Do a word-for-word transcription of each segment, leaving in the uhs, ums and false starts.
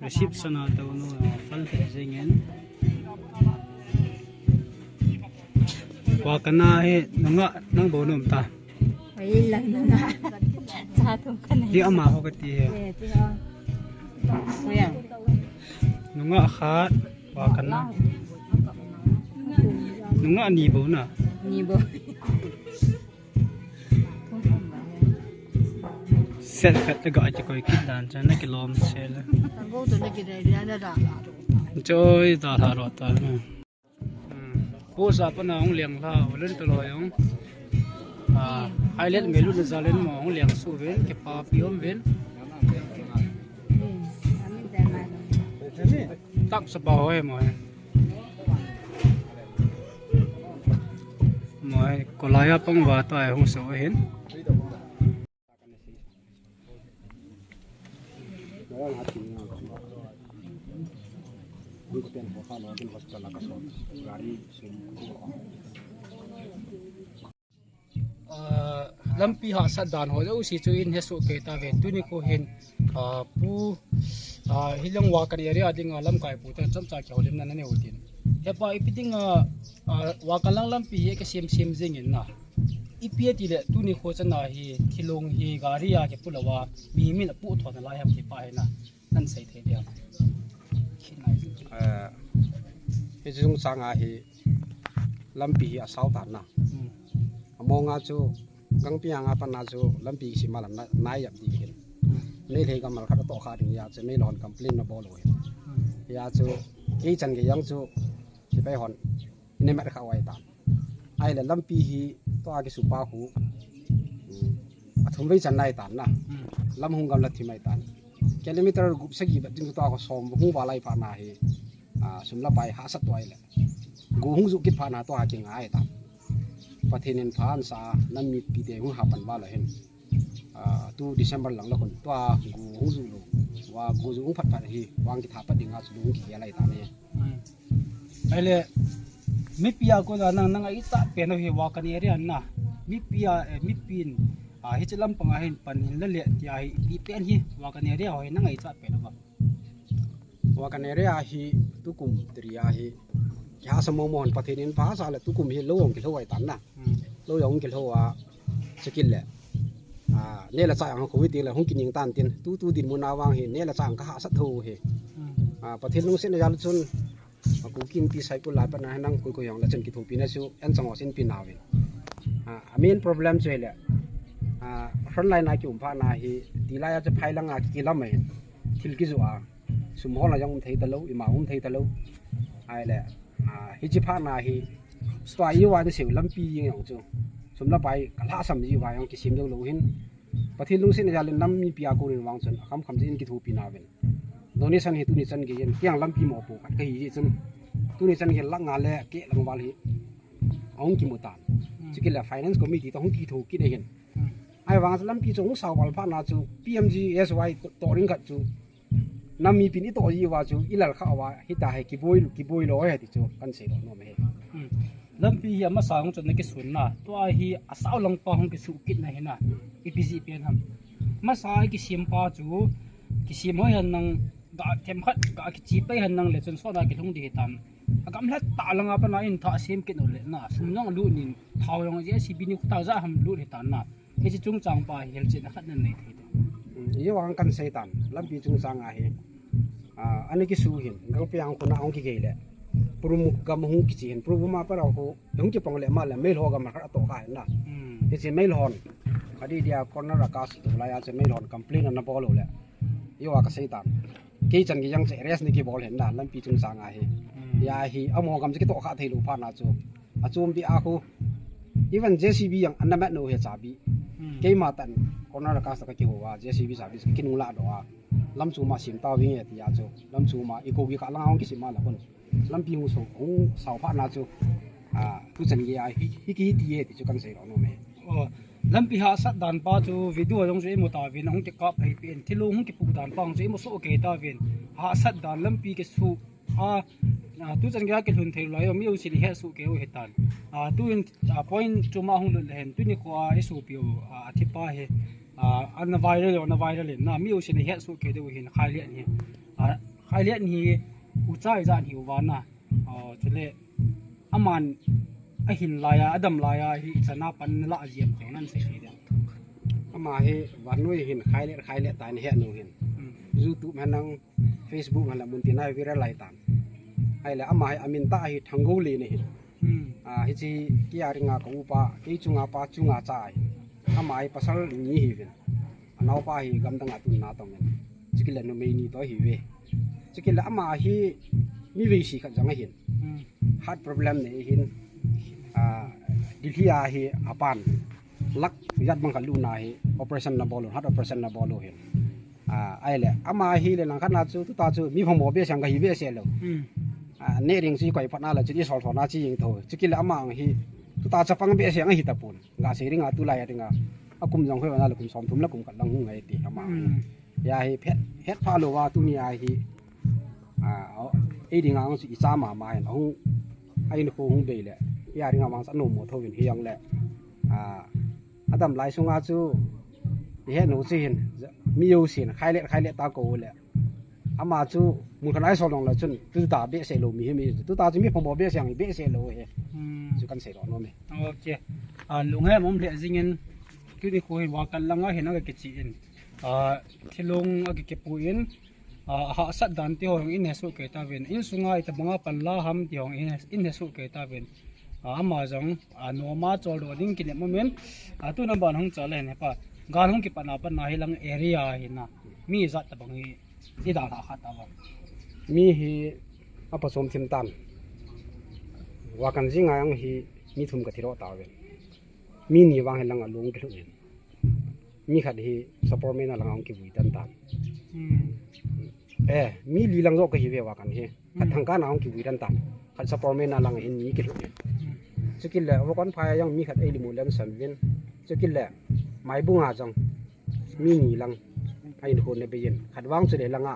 Reception a tou nu, a, fal thei jeng in. Wa kana hi nungah nang bou nom ta. Ai lang nungah. Cha thum kana. Ti ama ho kati he. Eh, ti ho. Kuya. Nungah khat, wa kana. Nungah ni bou na. Ni bou. Set khat le ga kikoi kit dan chan na kilom sel. Tanggo to le kidai dia da da la. Choi da la ro ta. Hmm. Post a pat na hung leng la, volunteer ho jong. Ah, ai let me lu na jalen mo hung leng su ven, kipapi um ven. Tak sa ba ho he mo he. Mo he, kolai a pang va ta he hung so hin. Ah, lampi hahsat dan ho jouse chu in he soh kei ta ve. Tuni kho hin, ah, pu, ah, hilong Wakan area dinga lamkai pu ten chomcha kihoulimna na neiu tin. Hepa ipi dinga, ah, Wakan lang lampi hi kisem sem jing in na. Ipi ati le tuni kho chana hi thilong hi gari a kipu lou a mi min apu thon lai ham ti pa hi na. Nan sei thei dia. Khin nai. Eh, hiche chungchang a hi lampi hi asao tan na. Hmm. Among a chu Gangpiang a pat na chu lampi kisem a la na, nai yap di hin. Hmm. Meitei gam malkhat atoh kha ding a chu Meilhon complain na bol u hin. Hmm. Hia chu kei chan kei jang chu sepai hon ina mat kha u ahi tan. Ahile lampi hi tua kisu pa khu, um, athum vei chan nai tan na. Hmm. Lam hung gamla thim ahi tan. Kilometer gup sagi bat ding tua kho som hung va lai phat na hi, ah, sum le pai hahsat tua ahile. Go hung ju kit phat na tua kingai tan. Pathen in pha ansa, nam mipi te hung hapan val ahin. Ah, tu December lang la khun tua go hung ju lou. Wa go ju hung phat phat hi, vang kitha pat ding a chu lung kihel ahi tan e. Hmm. Ahile, mipi a kona nang, nang ahi cha pen u hi Wakan area na. Mipi a, eh, mipin, ah, hiche lampang a hin pan hin la le ti a hi, ipi pen hi Wakan area ho hi nang ahi cha pen u va. Wakan area hi tukum tiri a hi. Kihahsa momo hon Pathen in pha sa le tukum hi lou hung kilhou ahi tan na. Hmm. Lou jong kilhou a, chekit le. Ah, neh le chah jong kho hi ti le hung kining tan tin. Tu, tu dinmun a vang hi, neh le chah jong ka hahsat tho hi. Hmm. Ah, Pathen lungset na jal chun, ah, Kuki Inpi Saikul lai pat na hi nang koi koi jong le chun kithopi na chu, en chang ho sin pi nauvin. Ah, a main problem chu hi le. Ah, front line a kium phat na hi, tilai a chu phai lang a kikilam ahin. Thil kijoh a. Sum hol a jong um thei talou, ima um thei talou. Ahile, ah, hiche phat na hi, tua i van seu lampi jeng jong chu. Sum le pai ka lhasam ji uva jong kisem jou lou hin. Pathen lungset na jal in nam mipi a kon in vang chun, akham kham jin kithopi nauvin. Donation hi tuni chan gei in, kei jong lampi mopo khat kahi jeh chun. Tuni chan gei lakh nga le keh lang val hi. Ahung kimu tan. Hmm. Chukit le finance committee toh hung kitho kit ahin. Hmm. Ahivang lampi chu hung sao val phat na chu P M G S Y toh ring khat chu. Nam mipin itoh ji uva chu ilal kha uva hita hi kiboi, kiboi lou hi ti chu kan sei lou nom e. Hmm. Lampi hi amasa hung chun na kisun na. Tua hi asao lang pa hung kisu kit na hi na. Ipi jeh pen ham. Masa a kisem pa chu kisem hoi hen nang ga themkhat ga kiche pai hen nang le chun sot a kilhung di hi tan. Agamla tah lang a pat na in thah sem kit u le na. Sum jong lut nin thao jong J C B ni khuta ja ham lut hi tan na. Hiche chungchang pa hi hilchetna khat nan nei thei te. Hmm, i vang kan sei tan, lampi chungchang a hi. Ah, ana kisu hin, Gangpiang khun a hung kigei le. Purulem gam hung kiche hin, Purulem a pat a khu, hung kipang le ma le, Meilhon gam khat atoh kha hin na. Hmm. Hiche Meilhon, kadi dia corner a ka su tu lai a che Meilhon complain ana bol u le. I vang ka sei tan. Kei chan kei jang che rest ni kibol hin na, lampi chungchang a hi. Hmm. Hia hi, amaho gam che kitoh kha thei lou phat na chu. Achom pi a khu. Even J C B jong ana mat u hi chabi. Hmm. Keima tan corner a ka sa ka kihou a, J C B chabi kinung la doh a. Lam chom a sem tau vinge ti a chu. Lam chom a i ko gi kha lang a hung kisem a la kon. Lampi hung so, hung sao phat na chu. Ah, tu chan gei a hi, hi ki ti e ti chu kan sei lou nom e. Oh, lampi hahsat dan pa chu video jong chu i mu tauvin, hung kikap phei pen, thilong hung kipu dan pa jong chu i mu soh kei tauvin. Hahsat dan lampi kisu a, Ah, tu chan gei a kilhun thei lai, mi usin i het soh kei u hitan. Ah, tu in, ah, point chu ma hung lut le hen, tuni khoa i sopi u, ah, a thipa hi, ah, ana viral, ana viral in na, mi usin i het soh kei u hin, Khailian hi. Ah, Khailian hi, u chai jan hi u vana. Oh, chule, aman, a hin lai a, a dam lai a, hi chana pan la a jiam teng nan sei thei dia. Ama hi, vannoi hin, Khailian, Khailian ta in het nu hin. Hmm. YouTube hen lang, Facebook hen lang, mun tin a viral lai tan. Ahile, ama hi, a min ta hi, Thanggoulen ahi. Hmm. Ah, hiche, kei a ringa ka upa, kei chunga pa, chunga cha ahi. Ama hi, pasal ni hi vin. A naopa hi, gamdang a tun na tong in. Chukit le numei ni toh hi ve. Chukit le ama hi, mi veisi khat jong ahin. Hmm. Heart problem nei hin. Ah, Delhi a hi, a pan. Lakh ijat bang khat lutna hi, operation na bol u, heart operation na bol u hin. Ah, ahile, ama hi le lang khat na chu, tuta chu, mi phamo behseh ang ka hi behseh lou. Hmm. Ah, neh ding chu i koi phat na le chu, i sol thona chu i jing tho. Chukit le ama ang hi, tuta chapang behseh ang ahi tapon. Ga sei ding a tulai a ding a. A kum jong hoi na le kum som thum le kum khat lang hung ngai ti ama. Hmm. Hia hi phet, het pha lou va tuni a hi. Ah, o, ei ding a ang chu i cha mama hin. Ahung, a in khu hung bei le. Hia ding a mang sa nom mo tho vin hi jong le. Ah, a dam lai sunga chu i het nu chu hin, mi jousen, Khailian, Khailian ta kou le. Ama chu, mun khat a i sol nung le chun, tuta behseh lou mi hi mi. Tuta chu mi phamo behseh ang behseh lou hi. Hmm. Chu kan sei lou nom e. Ok. Ah, lunghem um le jing in, tuni khu hin Wakan lang a hin a ka kichi in. Ah, thilung a kikipu in, ah, hahsat dan ti ho jong in he soh kei ta vin. Insunga itabanga pan la ham ti ho jong in he, in he soh kei ta vin. Ah, ama jong, ah, noma chol doh ding kinem amin. Ah, tuna ban hung chal hen hepa. Gal hung kipat na pat na hi lang area hi na. Mi ijat tabang hi, i dalha kha ta vang. Mi hi, a pasom thim tan. Wakan jing a jong hi, mi thum ka thi doh ta vin. Mi ni vang hi lang a lung kilhut in. Mi khat hi Sapormeina lang a hung kivui tan tan. Hmm. Eh, mi li lang joh ka hi ve Wakan hi. Khat Hmm. Thangkan a hung kivui tan tan. Khat Sapormeina lang a hin mi kilhut in. Hmm. Chukit le, Wakan phai a jong mi khat ei limu lem san vin. Chukit le, Maibung a jong. Mi ni lang. A in khun ne be in. Khat vang chu le lang a.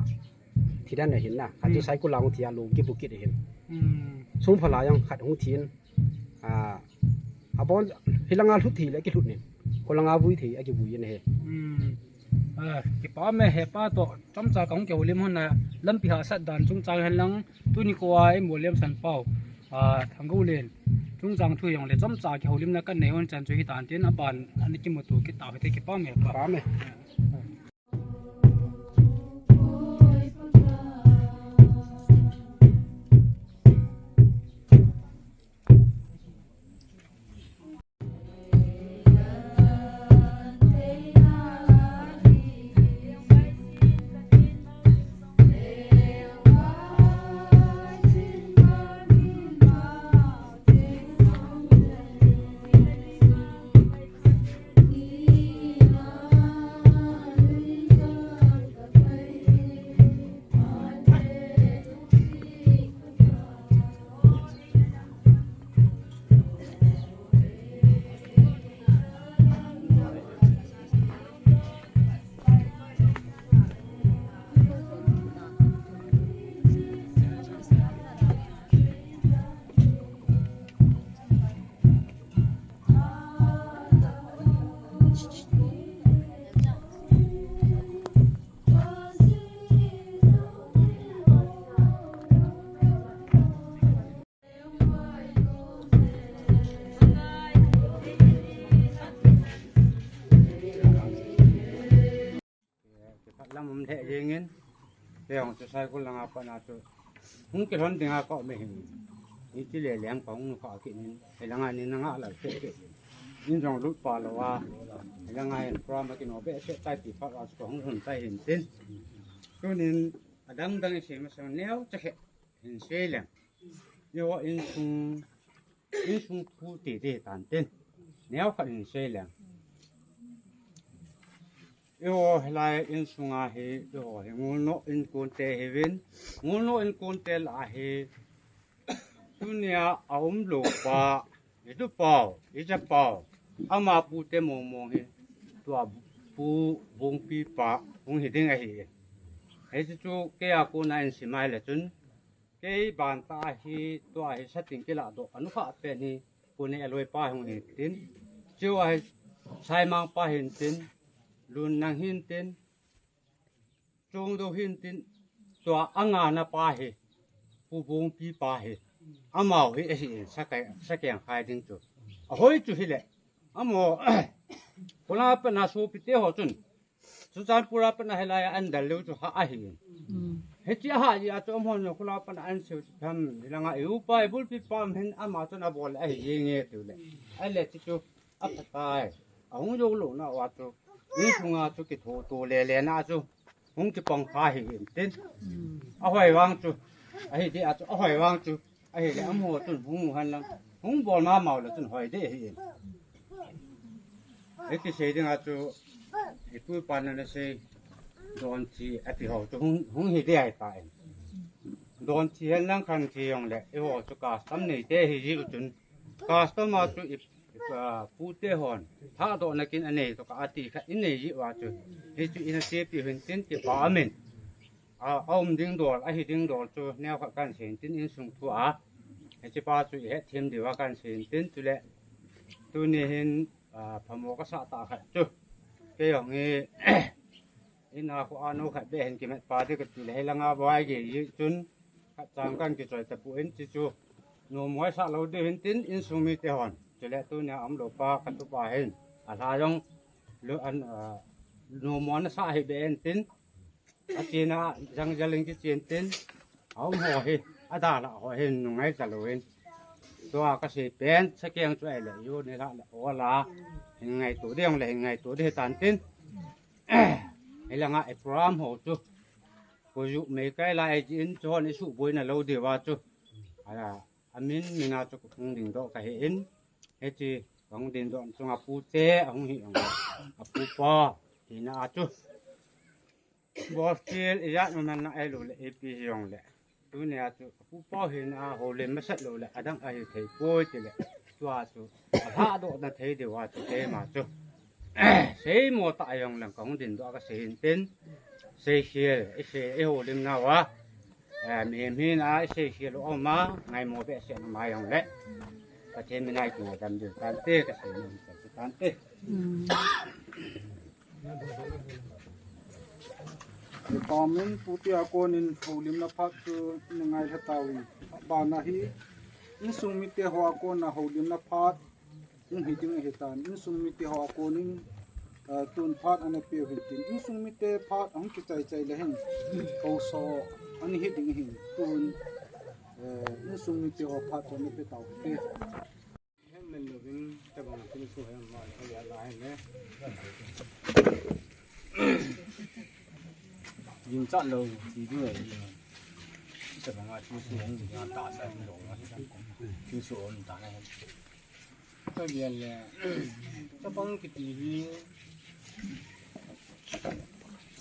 Thi dan a hin na. Khat chu Hmm. Saikul lang thi a lung kipu kit a hin. Hmm. Sungphal a jong khat hung thi in. Ah, abon, hilanga lhut thei le kilhut nin. Kholanga vui thei a kivui in ahi. Hmm. Ah, kipa me hepa toh, chomcha kahung kihoulim hon na, lampi hahsat dan chungchang hen lang, tuni khoa i molem san pau. Ah, Thanggoulen. Chungchang thu jong le, chomcha kihoulimna kan nei hon chan chu hitan tin, aban, ani kimuto kit tau hite kipa me hepa. Kipa me. Kipah lam um lheh jeng in, kei jong chu Saikul langa pat na chu hung kilhon dinga ka um ahin, hiche le leng pa hung nu kha kit in, hilanga ni na nga lal lheh lheh in, in jong lut pa lou a, hilanga in program a kino behseh tai ti phat uva chu ka hung lhun tai hin tin. Tunin adang dang i sei masang neo cha khe hin sei leng. Eiho insung, insung thu titi tan tin. Neo khat hin sei leng. Eiho hilai insunga hi, eiho hi Ngulnoh inkonte hiuvin. Ngulnoh inkonte lah a hi, tunia a umlou pa, i tupau, i chapau, ama pute mong mong hi, tua pu Vungpi pa hung hi ding ahi. Hiche chu kei a kona in simai le chun, Kei banta ahi, tua hi satin kiladoh, anukhah pen hi, Pu Nehloi pa hung hintin. Chua hi, Saimang pa hintin, Lunnang hintin, Chungdo hintin, tua angana pa hi, Pu Bungpi pa hi, amau hi ahi in, sakeng khai ding chu. Ahoi chu hile, amaho, khula pana sopite ho chun, Churachandpur a pana hilai a an dal leu chu ha ahi. Hiche ha ji a chu amaho khula pana an seu chu tham hilanga i upa i bulpi pa hin ama chun abol ahi jenge tile. Ahile chu chu aphatai. Ahung jou louna uva chu. Insunga chu kithoto lele na chu. Hung kipang kha hi in tin. Ahoi vang chu. Ahi di a chu ahoi vang chu. Ahile amaho chun hung mu hen lang. Hung bol mamau le chun hoi de hi in. Iti sei dinga chu, ipu ipan na sei, donchi ati ho chu hung, hung hi de ahi tai. Donchi hen lang khanchi jong le, eiho chu custom neite hi jiu chun. Custom a chu i, i, ah, pute hon, thadohna kin anei to ka ati kha inei jiu a chu. Hichu ina chepi hintin ti pa amin. A, aum ding dol, ahi ding dol chu neokhat kahin seiyin tin insung thu a. Hiche pa chu ihet them diu a kahin seiyin tin chule. Tuni hin, a, phamo kasah tah khat chu. Kei jong hi, ina khu a nu khat beh hin kimat pa ding kati le hilanga vai gei chun. Khat chang kahin kichoi tapon ti chu. Nomoi sah lou diu hin tin insung mite hon. Chule tunia umlou pa katupa hin. Alha jong, lu an, a, nomoi nasa hi beh in tin. Achena, jang jaling kichen tin. Aum ho hi, adalha ho hin, nungai talou hin. Tua kasei pen, sakeng chu ahile, yu ni la le, ola. Hin ngaito ding le, hin ngaito ding tan tin. Hilanga e program ho chu. Koju mei kai la e jin chu hon isu boina lou diu va chu. Ala, amin mina chu hung dingdoh kahi in. Hiche, hung dingdoh chunga pute, ahung hi jong. Apu pa, hina a chu. Bostil, ijat nu man na ailou le, ipi jong le. Tunia chu, apu pa hina a, houlim masat lou le, adang ahi thei poi ti le. Tua chu, alhadoh na thei diu a chu, keima chu. Seimo tah jong lang kahung dingdoh a kasei hin tin. Seikhel, isei, ihoulim nauva. Eh, mihem hina, iseikhel u aum a, ngaimo behseh na ma jong le. Pathen mina i kingaidam diu tante, kasei nom tante. Department pute a konin houlimna phat chu na ngailha tauvin. Abana hi insung mite ho a kona houlimna phat hung hi ding ahitan. Insung mite ho a konin, ah, tun phat ana peu hin tin. Insung mite phat ahung kichai chai le hin. Koso ana hi ding hin. Tun, eh, insung mite ho phat chu ana pe taute. Hem men lovin, tabang thil su hem ma, ka ya la hem le. Jing chat lo, ti du e. Tabang a thil su hem, jing a ta sa hem lo, thil su om ta na hem. Ka ya le, tabang kiti hi.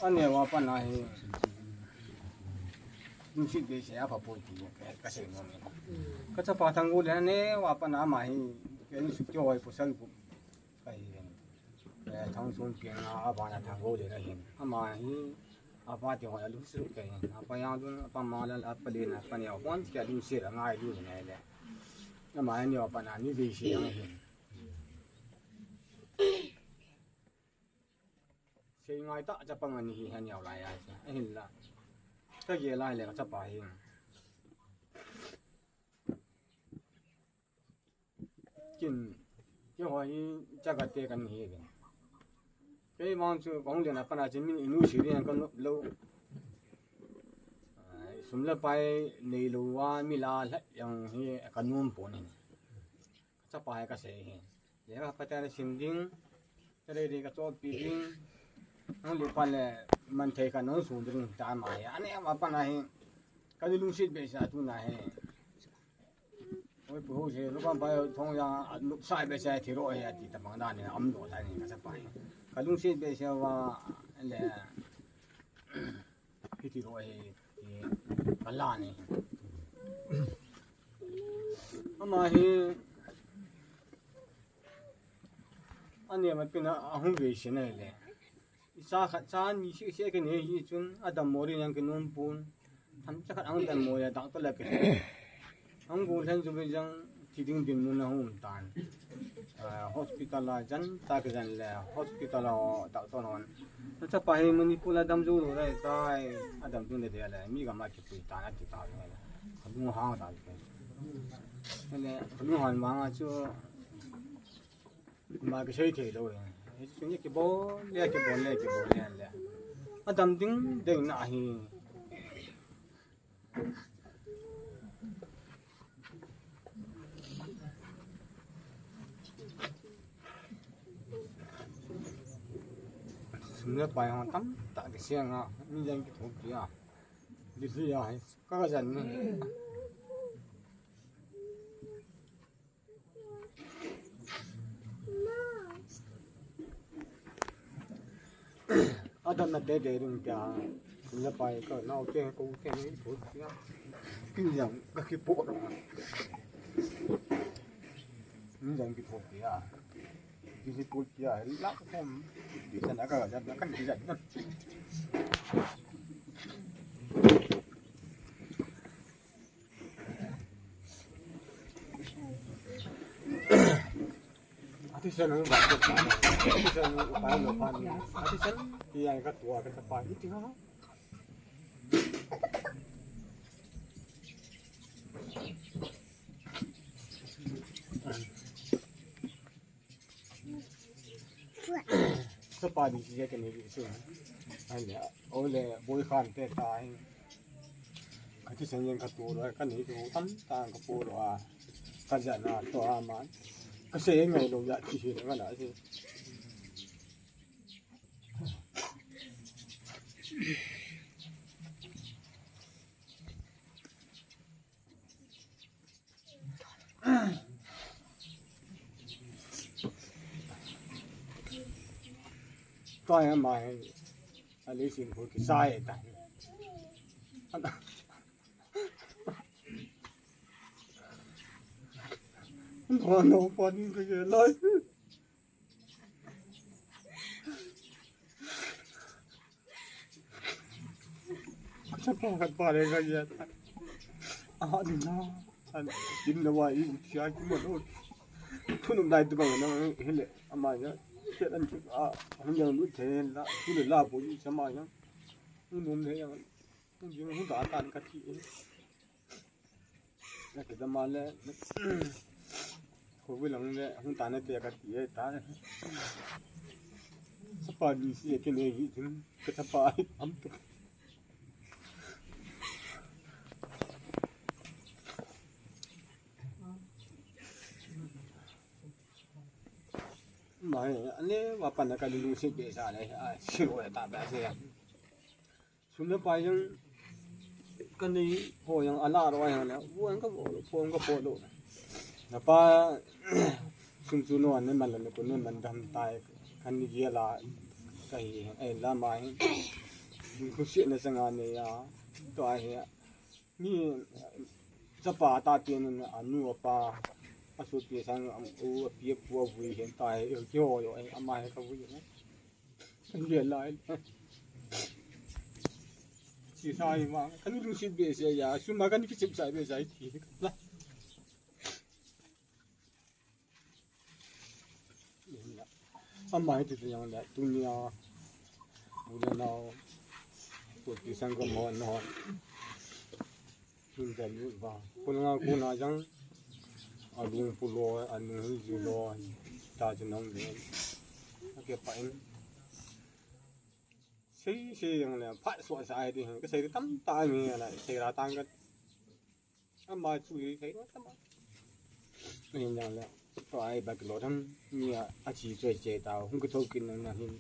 Aneo a pat na hi. Lungset behseh a phapoi ti ka, kasei nom e. Ka chapa Thanggou le aneo a pat na ama hi, ka insung kihoi pasal gu. Ka hi hin. Eh, Thangson Piang a, abana Thanggou le na hin. Ama hi, apa ti hoi a lungset ka hin. Apa yang dun, apa ma la, apa le na, apa neo. Pon kia lungset a ngai lu na le. Ama aneo a pat na ni behseh a hin. Sei ngai ta chapang ani hi han yau lai a sa. Ahin la. Ka ge lai le ka chapa hi. Kin. Kihoi hi chaka te kan hi ve. Kei vang chu kong le na pana chin min inu si ri kan lo. Ai, sum le pai nei lo wa mi la la yang hi ka num pon ni. Ka chapa hi kasei hi. Lekha pha tah sim ding, ka ready ka chohpi ding. Nang le pan le man thei kha nang sun ding ta ma hi. Aneo a pat na hi. Ka ni lungset behseh a tuna hi. Oi pu ho se, lu pan pa thong ya, lu sai behseh thi ro hi ati tabang dan ni, am lo ta ni ka chapa hi. Ka lungset behseh va le. Hiti ho hi, hi, ka la ni. Ama hi, aneo a pat na ahung ve si na le. Icha khat cha ni si si ka nei hi chun, adam mori yang ka num pon. Than chakhat ang dan mo ya doctor la ke. Ang go than ju be jang ti ding ding mun na hum tan. Ah, hospital la jan ta ke jan le hospital la doctor hon. Than chapa hi Manipur la dam ju lo le tai. A dam ding le de le mi ga ma ki pui tan a ti ta le. Ka nu ha ta ke. Le ka nu han ma nga chu Ma kisei thei lou e. Hiche chun kibol le, kibol le, kibol le le. Adam ding ding na hi. Sum le pai ho tamtah kisei a, mi jeng kithopi a. Delhi a hi, ka jan ni. Adam na te te dun kya. Sum le pai ka nao te ko te ni ko kya. Kin jang ka ki po. Kin jang ki po kya. Ki ki po kya. La ko. Di sana ka ja ka ki ja. Ati sen ang ba ko pa. Ati sen ang pa lo pa ni. Ati sen ti ai ka tua ka pa ni ti ha. Chapa di si ke ni su. Ai le, o le, boi khan te ta hi. Ka ti sen yen ka tu lo, ka ni tu tam ta ka pu lo a. Ka ja na to a ma. Ka se ngai lo ya ti hi na la si. Tua hi ama hi, a leiset khu kisai ta. No, no, pa ding ka ke lai. Sa pa khat pa le ka ya. A ha din na. An din na wa i u tia ki ma lo. Thu num dai tu bang na hi le. Ama ya. Ke an ki a hung yang lu the la. Thu le la bo i sa ma ya. Hung num le ya. Hung jing hung da tan ka ti. Na ke da ma le. Ko wi lang le hung ta na te ka ti e ta. Sa pa di si ke ne hi jin. Ka sa pa ai am tu. Mai, ane wa pa na ka lu si be sa le. Ai, si wa ta ba se ya. Sum le pai jong ka nei ho jong a la ro a jong le, vo jong ka vo lo, pho jong ka pho lo. Na pa sum chu no an nei man lo, ne ko nei man dam tai, kan ni gel a ka hi, eh, la ma hi. Khusi na chang a nei a, to a hi. Ni chapa ta pi nun a nu a pa, a su pi sang a u a pi a pu a vui hen ta hi, ki ho yo, eh, ama hi ka vui ne. Kan gel lai. Si sai ma, kan lu si be se ya, sum ma kan ki sip sai be sai ti. La. Ama hi tu yang la, tu ni a. Bu le nao. Tu ti sang ko mo no. Tun ta lu ba. Ko nga ko na jang. A lung pu lo, a lung hi ju lo. Ta ju nang le. A ke pa in. Sei, sei jang le. Phat so sa ai ti. Ka sei tam ta ni la. Sei ra tang ka. Ama chu hi sei tam. Ni jang le. To ai ba ki lo tham. Ni a, a chi choi che ta. Hung ko tho kin na hin.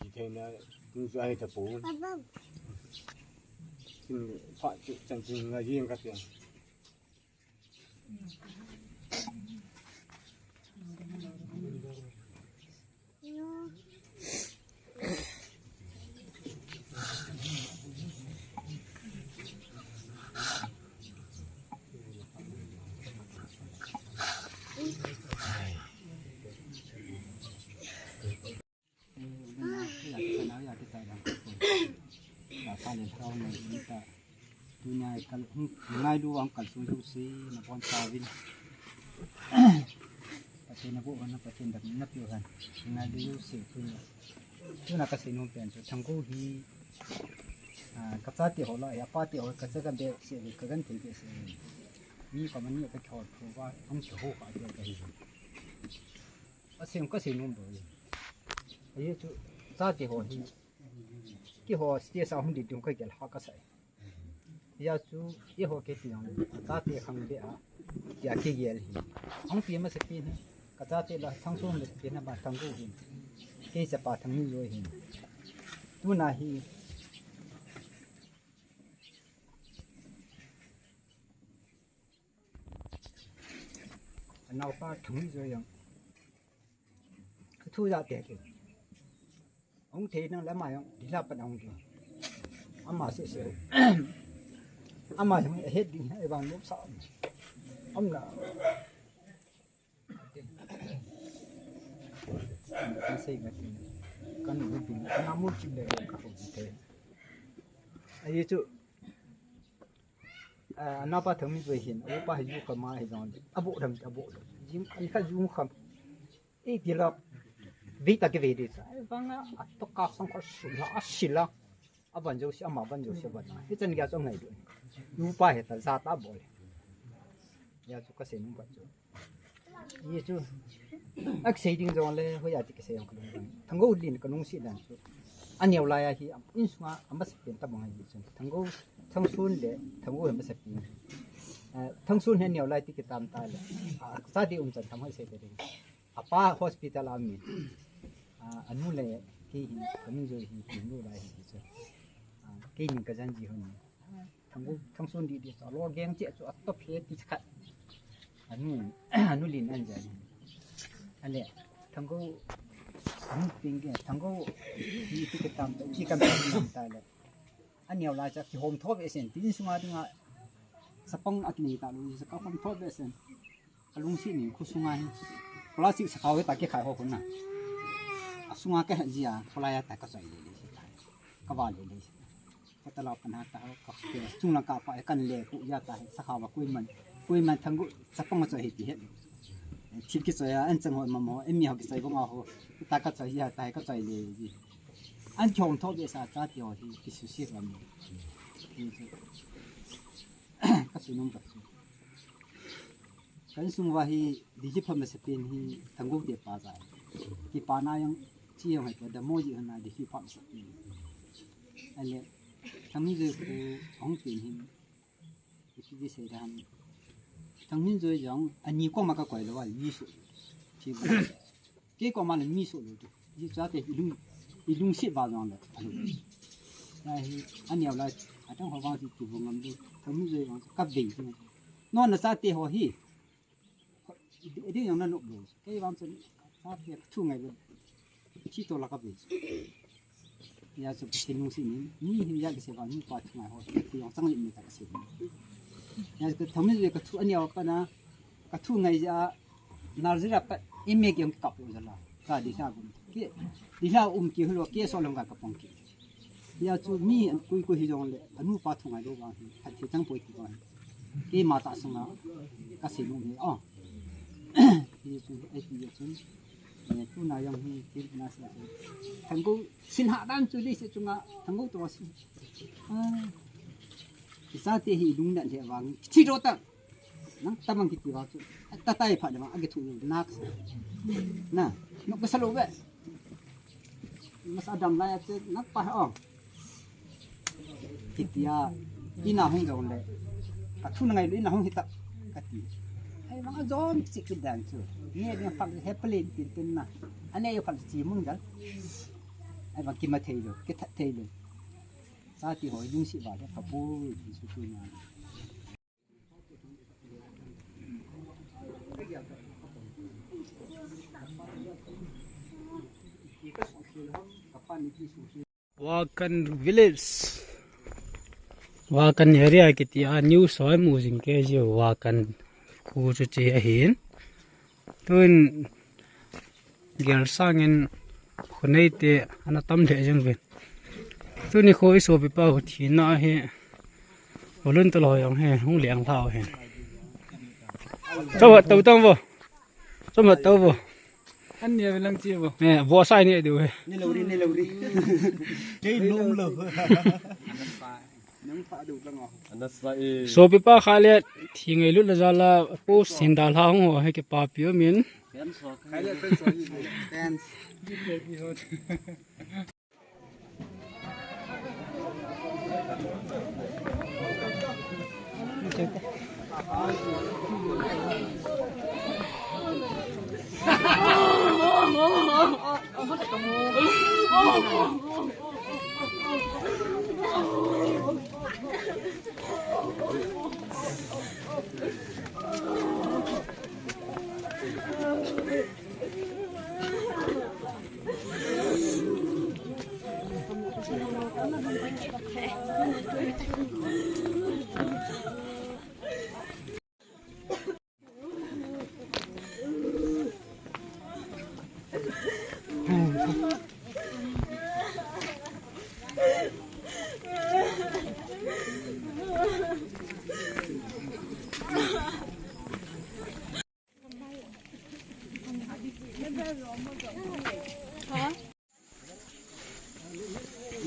Ki thei na, kum chu ahi ta pon. Kin pha chu chan chu nga jing ka tia. Tuni a kal, hung, ngailu ang kal sung lu si na bon sa vin. Pathen na bu na Pathen dam na piu han. Ngailu lu si tu. Tuna ka sei nom pen chu Thanggu hi, ah, ka chate ho la, ya pate ho ka cha ka be se, ka gan thei be se. Mi ka mani ka khol thu va, ang chu ho ka be ka hi. A sei ka sei nom do. Ahi chu chate ho hi. Keiho stage a hung di tung ka gel ha ka sai. Hia chu, eiho kei ti jong le, ka chate khang be a, tia kei gel hi. Hung pi masapen hi, ka chate la, Thangsun masapen hi, ba Thanggu hi. Kei chapa Thangminjoi hi. Tuna hi. Anaopa Thangminjoi jong. Thu ja te ke. Hung thei nang le ama jong, di la pan hung thei. Ama se se. Ama jong, he ding, he bang lop sa. Am na. Kan sei ka tin. Kan u bin, kan amu chin le ka fu te. Ahi chu. Ah, anaopa Thangminjoi hin, upa hi ju ka ma hi jong. Abu dam, abu dam. Jing, an ka ju kham. Ei, ti la, vei ta ke vei de sa. Ei, vang a, a to ka sang ka su la, a si la. A ban jo si, ama ban jo si ban na. Hichan gei a chu ngai du. Upa he ta ja ta bol. Hia chu ka sei nom ka chu. Hia chu. A sei ding jong le, hoi a ti ka sei jong ka lung. Thanggu lin ka lungset dan chu. A neo lai a hi, am, insunga, a masapen ta bang a hi chu. Thanggu, Thangsun le, Thanggu he masapen. Eh, Thangsun he neo lai ti kitam ta le. A, sa di um chan tham hoi sei te ding. Apa hospital a min. Ah, anu le kei hi, ka min joi hi, ki nu lai hi, so. Ah, kei ni ka jan ji hon. Thanggu, Thangsun di di, so, lo geng che, so, a top he ti khat. Anu, anu lin an jan. Ale, Thanggu, anu ping ke, Thanggu, hi ti ke tam, ki kam tam ta le. A neo lai cha kihom tho ve sen, tin sunga dinga, sapang a kinei ta lu, sa ka hom tho ve sen. Ka lungset ni khu sunga hi. Plastic sakhao hi ta kikhai ho khu na. A sunga ka het jia, pulai a ta ka choi le le si ta. Ka va le le si. Ka ta la ka na ta ho, ka ke chung lang ka pa e kan le khu ya ta hi sakhao ba kui man. Kui man Thanggu sapang ma choi hi ti het. Thil kichoi a, an chang ho ma mo, e mi ho kichoi bang a ho. Ta ka choi ya ta hi ka choi le ji. An kihom tho ve sa cha ti ho hi, ki su si ram. Ka su nung ka su. Kan sung va hi, di hi pha masapen hi, Thanggu te pa za. Ki pa na yang, chi yang hai pa, da mo ji hana di hi pha masapen. Ale, Thangminjoi khu, hung pen hi, ki ti di sei da ham. Thangminjoi jong, ani ko ma ka koi lo va, ni su. Chi ba. Kei koma le mi so lo tu. Ji chate i lung, i lungset va jong le. Alo. Ya hi, a neo lai, a tang ho vang si ti vo ngam du. Thangminjoi vang, ka vei tu. No na chate ho hi. Di, di jong na nok lo. Kei vang chen, chate thu ngai lo. Chi to la ka vei. Ya chu ti lungset ni, ni hi ya ki se va, ni pa thu ngai ho. Ti jong chang le mi ta ka se. Ya ka Thangminjoi ka thu a neo pa na, ka thu ngai ja, Nazareth a pat, i mek jong kap lo jala. Ka di hla gum. Ke, di hla um ki hulo, ke so long ka pong ki. Ya chu mi kui kui hi jong le, anu pa thu ngai lo ba hi, khat thi chang poi ti ba hi. Ke ma ta sanga, ka si lu ni, oh. Hi chu, ai ti ya chu. Eh, tu na jong hi, ti na sa chu. Thanggu, sin ha dan chu li se chunga, Thanggu to si. Ah. Ki sa te hi lung dan he wang. Thi do ta. Nang tamang kiti va chu. Ta tai pha de ma, agi thu nak. Na, nok ka sa lo ve. Masa dam lai ate, nak pa, oh. Kiti a, ina hung jong le. Ka thu na ngai le, ina hung hita. Ka ti. Ai, ma jong chi ki dan chu. Ni de pha he plane tin tin na. Ane yo pha chi mung jal. Ai, ma ki ma thei lo, ki that thei lo. Sa ti hoi lungset va le, ka pu, ti su tu na. Wakan village. Wakan area kiti a news hoi mu jing kei ji Wakan khu chu chi ahin. Tun Gel sangin khonei te ana tam lheh jeng uvin. Tuni kho i sopipa ho thina hi. Volunteer ho jong hi hung leng lhau hi. Choma tau tang vo. Choma tau vo. An nia lang chi vo. Eh, vo sai ni diu hi. Ni lo ri, ni lo ri. Kei nom lo. Nang pha deuh lang o. Ana sa e. Sopipa kha le thi ngailut le jal a post hin dalha hung ho hi kipapi umin. Fans ho. Khai le fans ho. Fans.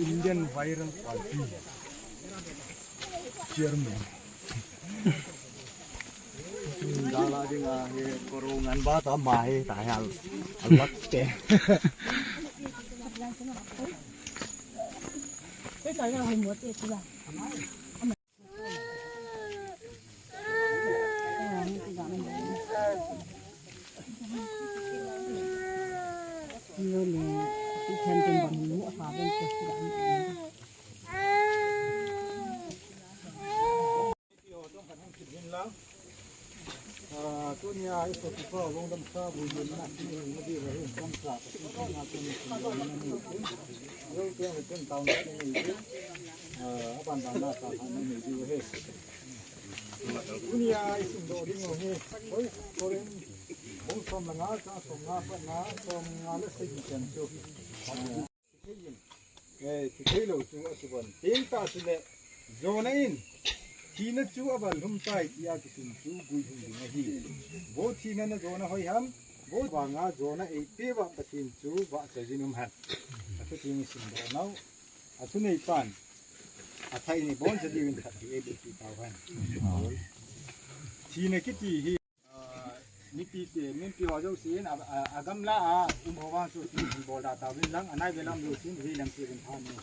Indian Viral Party Chairman. Dala dinga he korong an ba ta ma he ta hal. Alak te. Tunia i sopipa Longdamsa Building na kihouna dia hi, Longdamsa, Pathen thangvahna chun, Longdamsa, Longdamsa, Longdamsa, Longdamsa, Longdamsa, Longdamsa, Longdamsa, Longdamsa, Longdamsa, Longdamsa, Longdamsa, Tunia i simdoh ding u hi, hoi, Korin, bung som le nga, chang som nga, pat nga, som nga le sagi chan chu. Eh, thi thei lou chu akibon. Teng tah chule, jona in, thina chu aval lhum tai tia kisun chu guilhung ding ahi. Vo thina na jona hoi ham, vo vanga jona eipeh uva Pathen chu vahchoijin um hen. Athu theng i simdoh nau. Athu neipan. Athai ni boncha diuvin khat hi eiboh peh tau hen. Thina kiti hi, ah, mipi te, mipi ho jousen, a, a, agamla a um ho vang chu tin bol da tauvin lang, anai ve lam jousen, hi lang ti vin tha ni.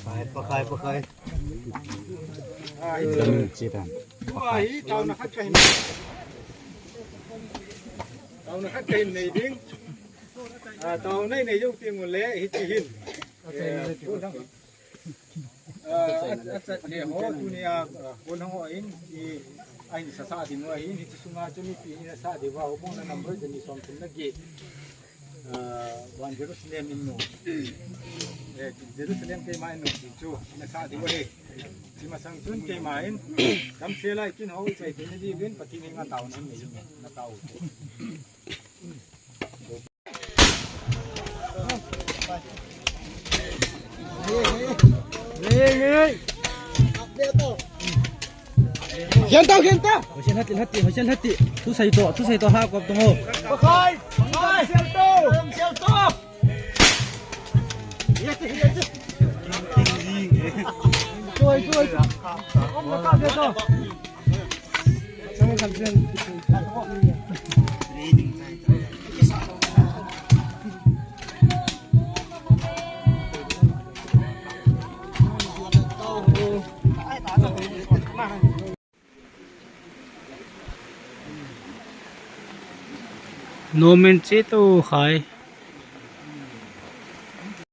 Pakai, pakai, pakai. Ah, hi. Tua hi taona khat kahin. Taona khat kahin nei ding. Ah, taona nei jou teng ule, hiti hin. Ah, a, a, le ho, tunia, ah, kon ho in, i, ahin sasa ding u ahin, hiti sunga chu mipi in asah diu va, houbung na number jani som thum le get. Ah, van Jerusalem in nu. Eh, Jerusalem keima in nu ti chu, in asah diu ahi. Hiche masang chun keima in, damsel a i kin ho, chai theina diuvin, Pathen henga taona nei, na tao. Hian tau, hian tau. Hosel hati, hati, hosel hati. Thusei to, thusei to ha kop tong o. Pakai, pakai, sel to, sel to. Tuai, tuai, tuai. Om na ka de to. Nomen che to khai.